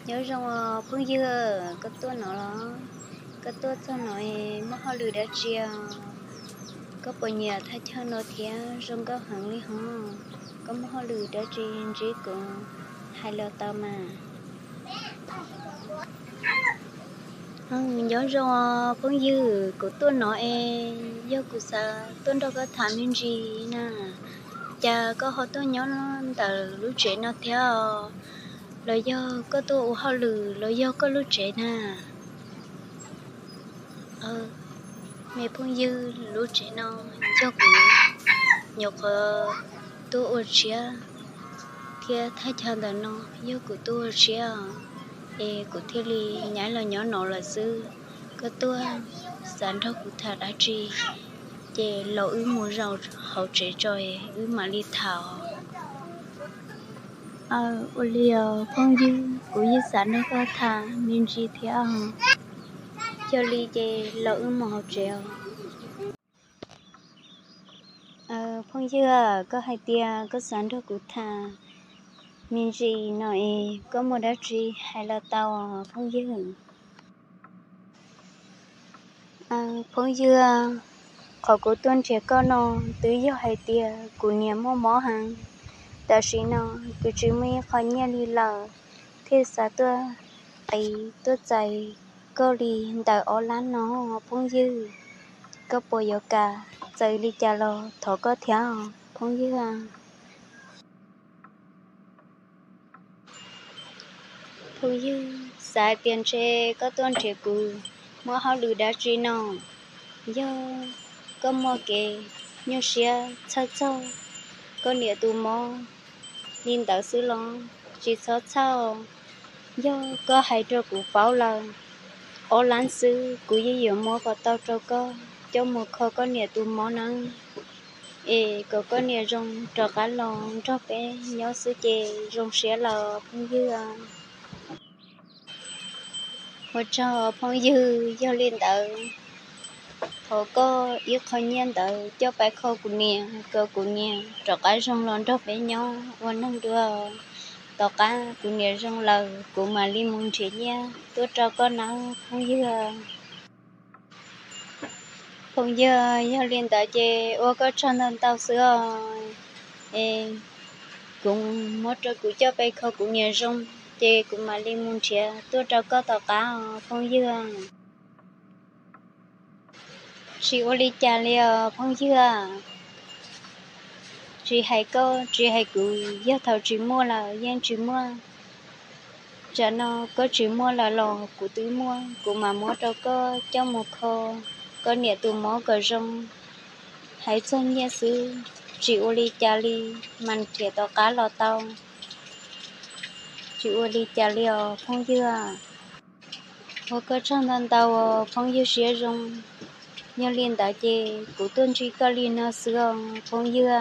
Nyob zoo os phooj ywg, koj tuaj no los? Koj tuaj txog no es muaj hauj lwm dab tsi os? Koj puas nyiam thaj chaw no thiab zoo nkauj heev li hov? Koj muaj hauj lwm dab tsi ntsib kuv hais los tau mas. Nyob zoo os phooj ywg, kuv tuaj no es yog kuv xav tuaj nrog koj tham me ntsis na. Cas koj ho tuaj nyob ntawm lub tsev no thiab os? Los yog koj tuaj ua hauj lwm los yog koj lub tsev na? Me phooj ywg, lub tsev no yog kuv nyuam qhuav tuaj ua tshiab, thiab thaj chaw ntawm no yog kuv tuaj ua tshiab os, es kuv thiaj li nyaib los nyob no lawm xwb. Koj tuaj xav nrog kuv tham dab tsi, ces los wb mus zaum hauv tsev tso wb mam li tham. Ua li os phooj ywg, kuv yeej xav nrog koj tham me ntsis thiab os. Yog li ces los wb mus hauv tsev os. Phooj ywg, koj hais tias koj xav nrog kuv tham me ntsis no es koj muaj dab tsi hais los tau os phooj ywg. Phooj ywg, qhov kuv tuaj nrhiav koj no twb yog hais tias kuv niam muaj mob heev. Tam sim no kuv tsis muaj ib qho nyiaj li lawm, thiaj xav tuaj qiv tuaj txais koj li ntawm ob lab no phooj ywg. Koj puas yuav kam txawm li cas los thov koj thiab phooj ywg. Phooj ywg, xav tias ntshe koj tuaj nrhiav kuv muaj hauj lwm dab tsi no. Yog koj muaj kev nyuaj siab txhawj txog koj niam tus mob li ntawd xwb los tsis txhob txhawj. Yog koj hais rau kuv paub lawm, ob lab xwb kuv yeej yuav muab kom tau rau koj coj mus kho koj niam tus mob nawb, es kom koj niam zoo rov qab los nrog peb nyob xwb ces zoo siab lawm phooj ywg. Ua tsaug phooj ywg, yog li ntawd thov koj ib qho nyiaj ntawd coj pais kho kuv niam kom kuv niam rov qab zoo los nrog peb nyob ua neeg dua. Tom qab kuv niam zoo lawm kuv mam li mus nrhiav nyiaj tuaj rau koj nawb phooj ywg. Phooj ywg, yog li ntawd ces ua koj tsaug ntau ntau xwb os. Es kuv muab rau kuv coj pais kho kuv niam zoo, ces kuv mam li mus nrhiav tuaj rau koj tom qab os phooj ywg. Tsis ua li cas li os phooj ywg. Tsis hais koj tsis hais kuv, yog thaum tsis muaj lawm yeej tsis muaj. Tsam no koj tsis muaj lawm los kuv twb muaj, kuv mam muab rau koj coj mus kho koj niam tus mob kom zoo. Hais txog nyiaj xwb, tsis ua li cas li, mas nrhiav tom qab los tau. Tsis ua li cas li os phooj ywg. Ua koj tsaug ntau ntau os phooj ywg siab zoo. Yog li ntawd ces kuv tuaj ntsib koj li no xwb os phooj ywg.